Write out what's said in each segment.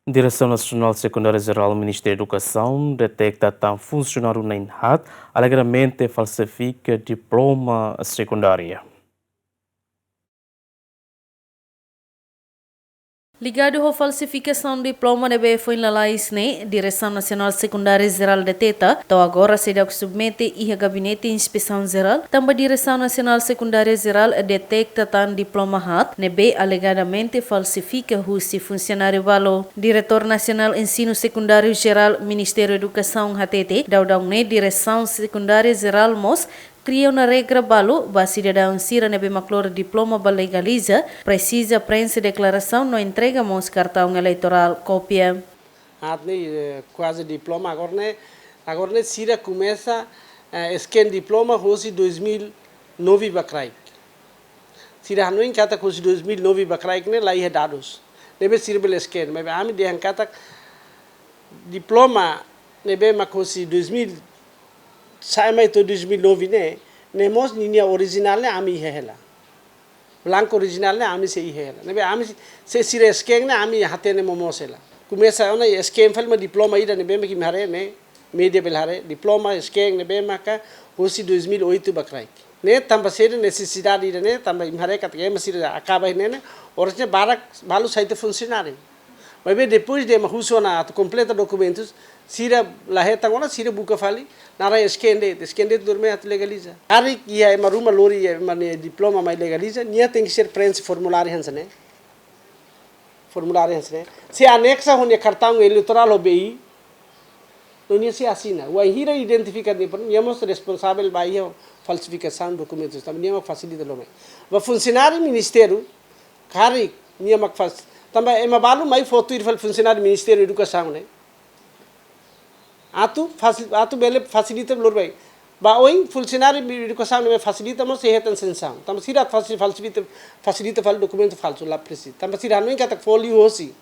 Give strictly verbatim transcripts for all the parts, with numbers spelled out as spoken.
Diresaun Nasionál Sekundária Jerál Ministériu Edukasaun deteta tan funsionáriu na'in haat alegadamente falsifika diploma sekundária. Ligadu ho falsifikasaun diploma ne'ebé foin lalais ne'e, Diresaun Nasionál Sekundária Jerál deteta, to'o agora seidauk submete iha Gabinete Inspesaun Jerál, tanba Diresaun Nasionál Sekundária Jerál deteta tan diploma haat ne'ebé alegadamente falsifika husi funsionáriu balu. Diretór Nasionál Ensinu Sekundáriu Jerál Ministériu Edukasaun hatete, daudaun ne'e Diresaun Sekundária Jerál mós kria ona regra balu ba sidadaun sira ne'ebé mak lori diploma ba legaliza, presiza prenxe deklarasaun no entrega mós kartaun eleitorál kópia. Haat ne'e, eh, kuaze diploma agora ne'e, agora ne'e sira komesa, eh, scan diploma hosi dois mil nove ba kraik. Sira hanoin katak hosi dois mil nove ba kraik ne'e la iha dadus. Ne'ebé sira bele scan, maibé ami dehan katak diploma ne'ebé mak hosi dois mil, sa'e mai to'o dois mil nove ne'e, ne'e mós ninia orijinál ne'e ami iha hela. Blanku orijinál ne'e ami sei iha hela. Ne'ebé ami se sira scan ne'e ami hatene momoos hela. Komesa ona scan fali mak diploma ida ne'ebé mak imi haree ne'e, média bele haree, diploma scan ne'ebé maka hosi dois mil oito ba kraik. Ne'e tanba sira nesesidade ida ne'e, tanba imi haree katak ema sira akaba ne'e ne'e, oras ne'e barak balu sai tiha funsionáriu. Maibé depois de ema husu ona atu kompleta dokumentus, sira la hetan ona, sira buka fali, naran scan de'it, scan de'it lori mai atu legaliza. Karik iha ema ruma lori ema nia diploma mai legaliza, nia tenke ser prenxe formuláriu hanesan ne'e. Formuláriu hanesan ne'e. Sei anexa ho nia kartaun eleitorál ho B I, no nia sei asina. Wainhira identifika nia, nia mós responsavel ba iha falsifikasaun dokumentus, tanba nia mak fasilita lori mai. Ba funsionáriu ministériu, karik nia mak fas-, tanba ema balu mai foto ida fali funsionáriu Ministériu Edukasaun ne'e. Atu fasil-, atu bele fasilita lori mai. Ba oin funsionáriu edukasaun ne'ebé fasilita mós sei hetan sansaun. Tanba sira fasi-, fasilita, fasilita fali dokumentu falsu la presiza. Tanba sira hanoin katak folio hosi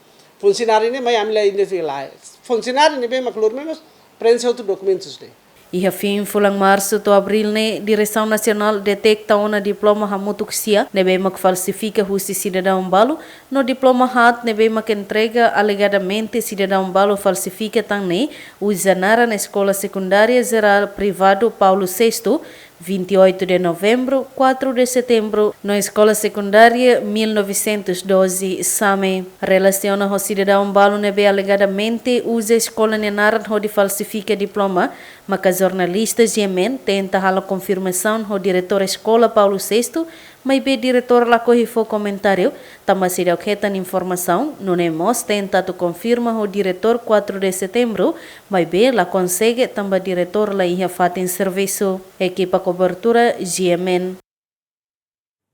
funsionáriu ne'e mai ami la identifika lae. Funsionáriu ne'ebé mak lori mai mós prenxe outru dokumentus ne'e. Iha fin fulan Marsu to'o Abríl ne'e, Diresaun Nasionál deteta ona diploma hamutuk sia ne'ebé mak falsifika husi sidadaun balu, no diploma haat ne'ebé mak entrega alegadamente sidadaun balu falsifika tan ne'e, uza naran Eskola Sekundária Jerál Privadu Paulo Sexto, vinte e oito de Novembro, quatro de Setembro, no Eskola Sekundária mil novecentos e doze Same. Relasiona ho sidadaun balu ne'ebé alegadamente uza eskola nia naran hodi falsifika diploma, maka jornalista G M N tenta halo konfirmasaun ho diretór eskola Paulo Sexto, maibé diretór lakohi fó komentáriu, tanba seidauk hetan informasaun, nune'e mós tenta atu konfirma ho diretór quatro de Setembro, maibé la konsege tanba diretór la iha fatin servisu. Ekipa kobertura G M N.